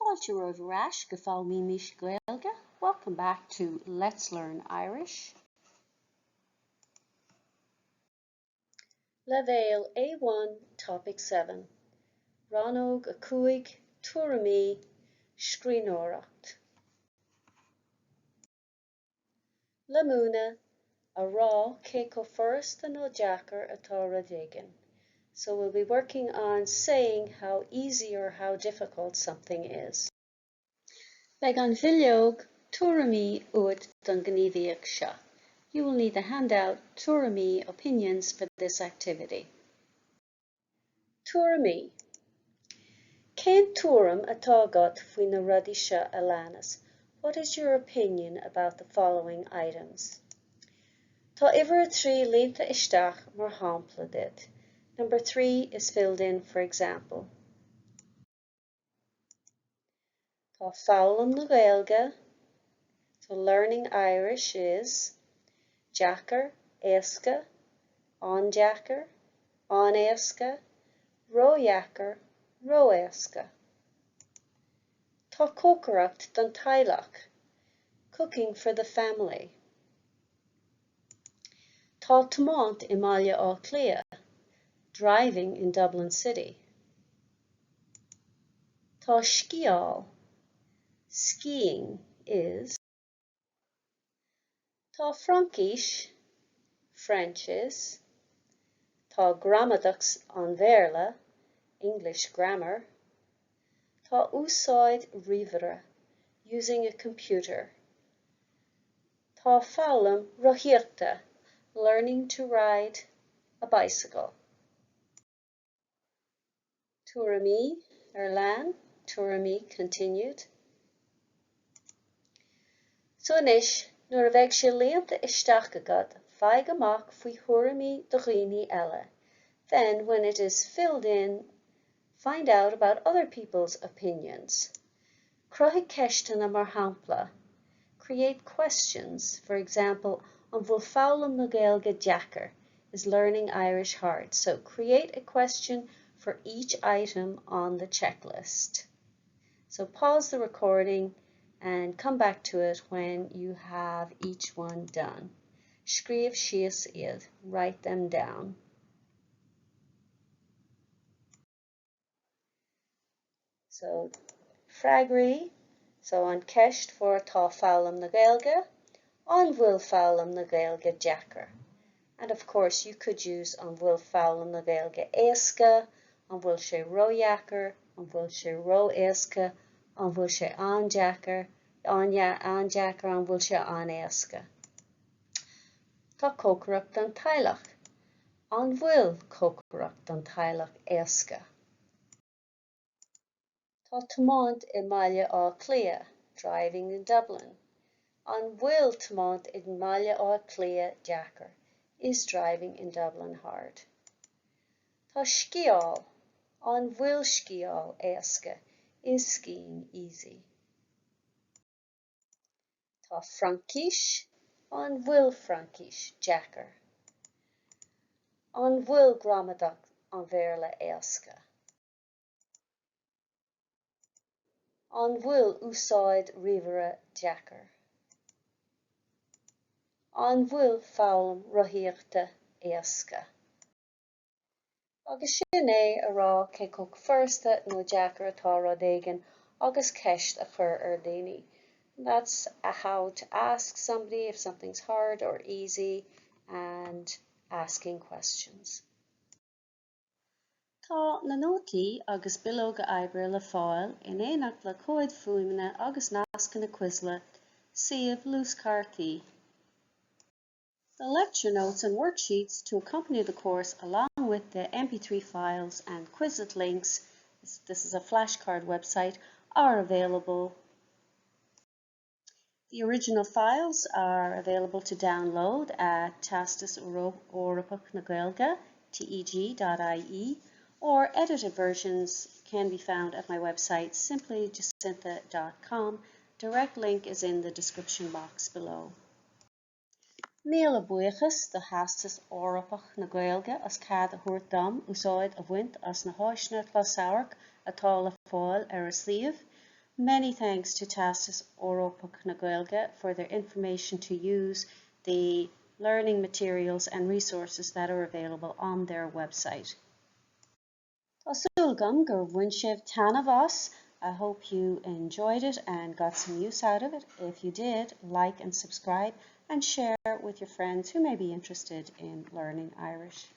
Fáilte romhaibh ar ais go Foghlaimímis Gaeilge, welcome back to Let's Learn Irish. Leibhéal A1 Topic 7, Rannóg 5, Tuairimí, Scríbhneoireacht. Le múineadh, a rá cé chomh furasta nó deacair atá rud éigin. So we'll be working on saying how easy or how difficult something is. Beidh an bhileog Tuairimí uait don ghníomhaíocht seo. You will need the handout Tuairimí Opinions for this activity. Tuairimí. Cén tuairim atá agat faoi na rudaí seo a leanas? What is your opinion about the following items? Tá uimhir a 3 líonta isteach mar shampla duit. Number 3 is filled in for example. Tá foghlaim na Gaeilge, so learning Irish is, deacair, éasca, an-deacair, an-éasca, ródheacair, ró-éasca. Tá cócaireacht don teaghlach, cooking for the family. Tá tiomáint i mBaile Átha Cliath, driving in Dublin City. Tá sciáil, skiing is. Tá Fraincis, French is. Tá gramadach an Bhéarla, English grammar. Tá úsáid ríomhaire, using a computer. Tá foghlaim rothaíochta, learning to ride a bicycle. Tuairimí ar lean, Tuairimí continued. So anois, nuair a bheidh sé líonta isteach agat, faigh amach faoi thuairimí do dhaoine eile. Then, when it is filled in, find out about other people's opinions. Cruthaigh ceisteanna mar shampla, Create questions, for example, An bhfuil foghlaim na Gaeilge deacair? Is learning Irish hard? So create a question for each item on the checklist. So pause the recording and come back to it when you have each one done. Scríobh síos iad, write them down. So, freagraí, so an ceist for tá foghlaim na Gaeilge, an bhfuil foghlaim na Gaeilge deacair? And of course you could use an bhfuil foghlaim na Gaeilge éasca, an bhfuil sé ródheacair, an bhfuil sé ró-éasca, an bhfuil sé an-deacair, an-deacair, an bhfuil sé an-éasca. Tá cócaireacht don teaghlach. An bhfuil cócaireacht don teaghlach éasca? Tá tiomáint i mBaile Átha Cliath, driving in Dublin. An bhfuil tiomáint i mBaile Átha Cliath deacair? Is driving in Dublin hard? Tá sciáil. An bhfuil sciáil éasca? Is skiing easy? Tá Fraincis. An bhfuil Fraincis deacair? An bhfuil gramadach an Bhéarla éasca? An bhfuil úsáid ríomhaire deacair? An bhfuil foghlaim rothaíochta éasca? Agus sin é a rá cé chomh furasta nó deacair atá rud éigin agus ceist a chur ar dhaoine. That's how to ask somebody if something's hard or easy and asking questions. Tá na nótaí agus bileoga oibre le fáil in éineacht le comhaid fuaime agus nascanna Quizlet, suíomh luaschártaí. The lecture notes and worksheets to accompany the course along with the MP3 files and Quizlet links, this is a flashcard website, are available. The original files are available to download at Teastas Eorpach na Gaeilge, teg.ie, or edited versions can be found at my website simplyjacintha.com. Direct link is in the description box below. Míle buíochas do Theastas Eorpach na Gaeilge as cead a thabhairt dom úsáid a bhaint as na háiseanna closamhairc atá le fáil ar a suíomh. Many thanks to Teastas Eorpach na Gaeilge for their information to use the learning materials and resources that are available on their website. Tá súil agam gur bhain sibh taitneamh as. I hope you enjoyed it and got some use out of it. If you did, like and subscribe and share with your friends who may be interested in learning Irish.